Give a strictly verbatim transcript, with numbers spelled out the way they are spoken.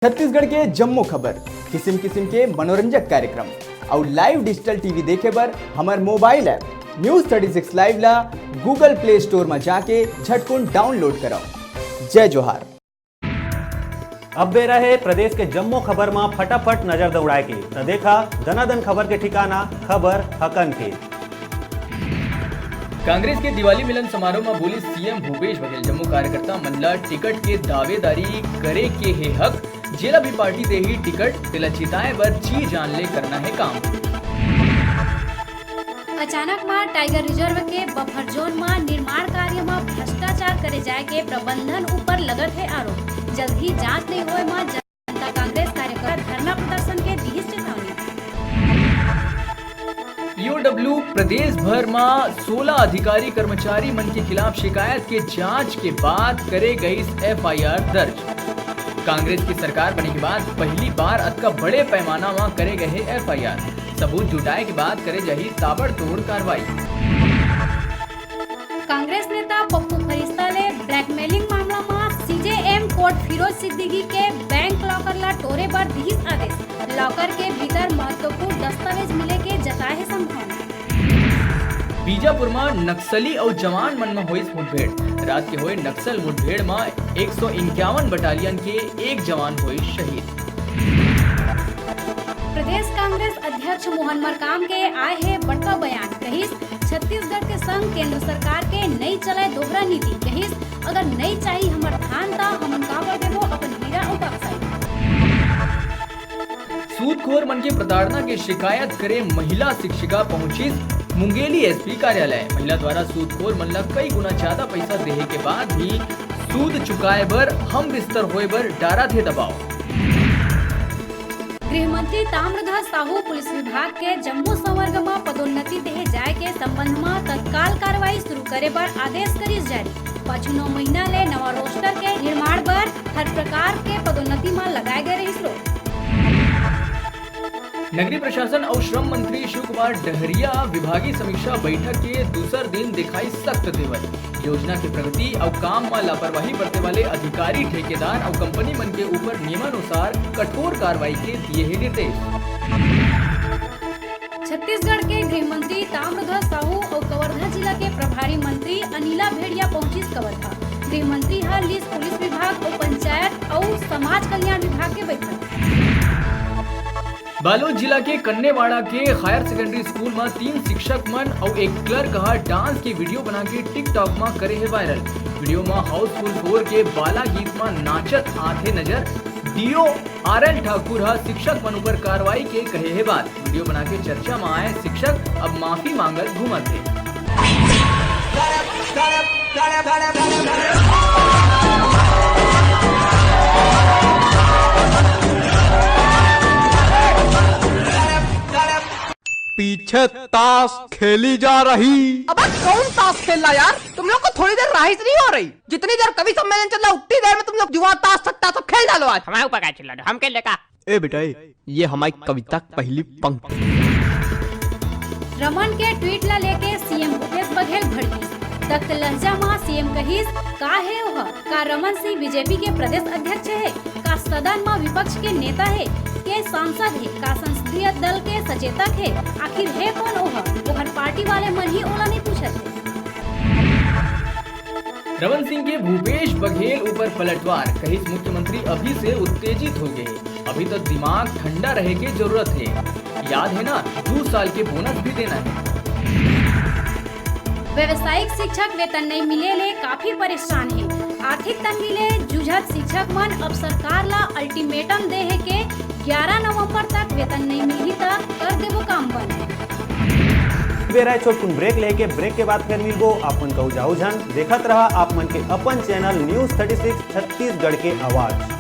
छत्तीसगढ़ के जम्मो खबर, किसिम किसिम के मनोरंजक कार्यक्रम अउ live digital TV देखे बर हमर mobile app News thirty six Live ला Google Play Store म जाके झटकुन download करव। जय जोहार। अब बेरा हे प्रदेश के जम्मो खबर म फटाफट नजर दौड़ाए के, त देखा दनादन खबर के ठिकाना खबर हकन के। कांग्रेस के दिवाली मिलन समारोह म बोलिस सीएम भूपेश बघेल, जम्मो कार्यकर्ता मन ल टिकट के दावेदारी करे के हे हक, जेला भी पार्टी देही टिकट, तेला जिताए बर जी जान ले करना हे काम। अचानक म टाइगर रिजर्व के बफर जोन म निर्माण कार्य म भ्रष्टाचार करे जाय के प्रबंधन ऊपर लगत हे आरोप। जल्द ही जांच नइ होय म जनता कांग्रेस कार्यकर्ता धरना प्रदर्शन के दिहिस चेतावनी। ईओडब्ल्यू प्रदेश भर म सोलह अधिकारी कर्मचारी मन के खिलाफ शिकायत के जांच के बाद करे गईस एफआईआर दर्ज। कांग्रेस की सरकार बने के बाद पहली बार अतका बड़े पैमाना म करे गए हे एफआईआर। सबूत जुटाए के बाद करे जाही ताबड़तोड़ कार्रवाई। कांग्रेस नेता पप्पू फरिश्ता ले ब्लैकमेलिंग मामला म सीजेएम कोर्ट फिरोज सिद्दीकी के बैंक लॉकर ला टोरे बर दिहिस आदेश। लॉकर के भीतर महत्वपूर्ण दस्तावेज मिले के जताए हे संभावना। बीजापुर म नक्सली अउ जवान मन म होइस मुठभेड़। रात के होए नक्सल मुठभेड़ म एक सौ इक्यावन बटालियन के एक जवान होइस शहीद। प्रदेश कांग्रेस अध्यक्ष मोहन मरकाम के आए हे बड़का बयान, कहिस, छत्तीसगढ़ के संग केंद्र सरकार के नई चलय दोहरा नीति, कहिस, अगर नई चाही हमर धान, त हमन काबर देबो अपन हीरा अउ बक्सा? सूदखोर मन के प्रताड़ना के शिकायत करे महिला शिक्षिका पहुंचिस मुंगेली एसपी कार्यालय। महिला द्वारा सूदखोर मन ल कई गुना ज्यादा पैसा देहे के बाद भी सूद चुकाए बर हम बिस्तर होए बर डारत हे दबाव। गृह मंत्री ताम्रध्वज साहू पुलिस विभाग के जम्मो संवर्ग म पदोन्नति देहे जाय के संबंध म तत्काल कार्रवाई शुरू करे बर आदेश करिस जारी। पाछू नौ महीना ले नवा रोस्टर के निर्माण बर हर प्रकार के पदोन्नति म लगाए गए रहिस रोक। नगरीय प्रशासन अउ श्रम मंत्री शिव कुमार डहरिया विभागीय समीक्षा बैठक के दूसर दिन दिखाई सख्त तेवर। योजना के प्रगति अउ काम म लापरवाही बरते वाले अधिकारी, ठेकेदार अउ कंपनी मन के ऊपर नियमानुसार कठोर कार्रवाई के दिए हे निर्देश। छत्तीसगढ़ के गृह मंत्री ताम्रध्वज साहू अउ कवर्धा जिला के प्रभारी मंत्री अनिला भेड़िया पहुंचिस कवर्धा। गृह मंत्री ह लिस पुलिस विभाग अउ पंचायत अउ समाज कल्याण विभाग के बैठक। बालोद जिला के कन्नेवाड़ा के हायर सेकेंडरी स्कूल म तीन शिक्षक मन अउ एक क्लर्क ह डांस के वीडियो बना के TikTok म करे हे वायरल। वीडियो म हाउसफुल फोर के बाला गीत म नाचत आथे नजर। डीओ आरएल ठाकुर ह शिक्षक मन ऊपर कार्रवाई के कहे हे बात। वीडियो बना के चर्चा म आए शिक्षक अब माफी मांगत घूमत हे। पीछे ताश खेली जा रही। अब कौन ताश खेल रहा यार? तुम लोग को थोड़ी देर राही से नहीं हो रही? जितनी देर कवि सम्मेलन चल रहा, उतनी देर में तुम लोग जुआ, ताश, सट्टा सब खेल डालो आज। हमारे ऊपर का चिल्ला रहे हो? हम खेल लेगा। ए बेटा, ए, ये हमारी कविता की पहली पंक्ति। रमन के ट्वीट ला लेके सीएम भूपेश बघेल भड़किस। तख्त लहजा म सीएम कहिस, "का हे ओह? का रमन सिंह बीजेपी के प्रदेश अध्यक्ष हे? का सदन म विपक्ष के नेता हे? के सांसद हे? का संसदीय दल के सचेतक हे? आखिर हे कौन ओह? ओहर पार्टी वाले मन ही ओला नहीं पूछत हे।" रमन सिंह के भूपेश बघेल ऊपर पलटवार, कहिस मुख्यमंत्री अभी से उत्तेजित हो गए, अभी तो दिमाग ठंडा रहे के जरूरत हे। याद हे ना, दू साल के बोनस भी देना हे। व्यावसायिक शिक्षक वेतन नइ मिले ले काफी परेशान हे। आर्थिक तंगी ले जूझत शिक्षक मन अब सरकार ला अल्टीमेटम दे हे के ग्यारह नवंबर तक वेतन नइ मिलही त कर देबो काम बंद। बेरा हे छोटकुन ब्रेक लेके, ब्रेक के बाद फिर मिलबो। आप मन कहू जाहू झन, देखत रहा आप मन के अपन channel news thirty six Chhattisgarh के आवाज।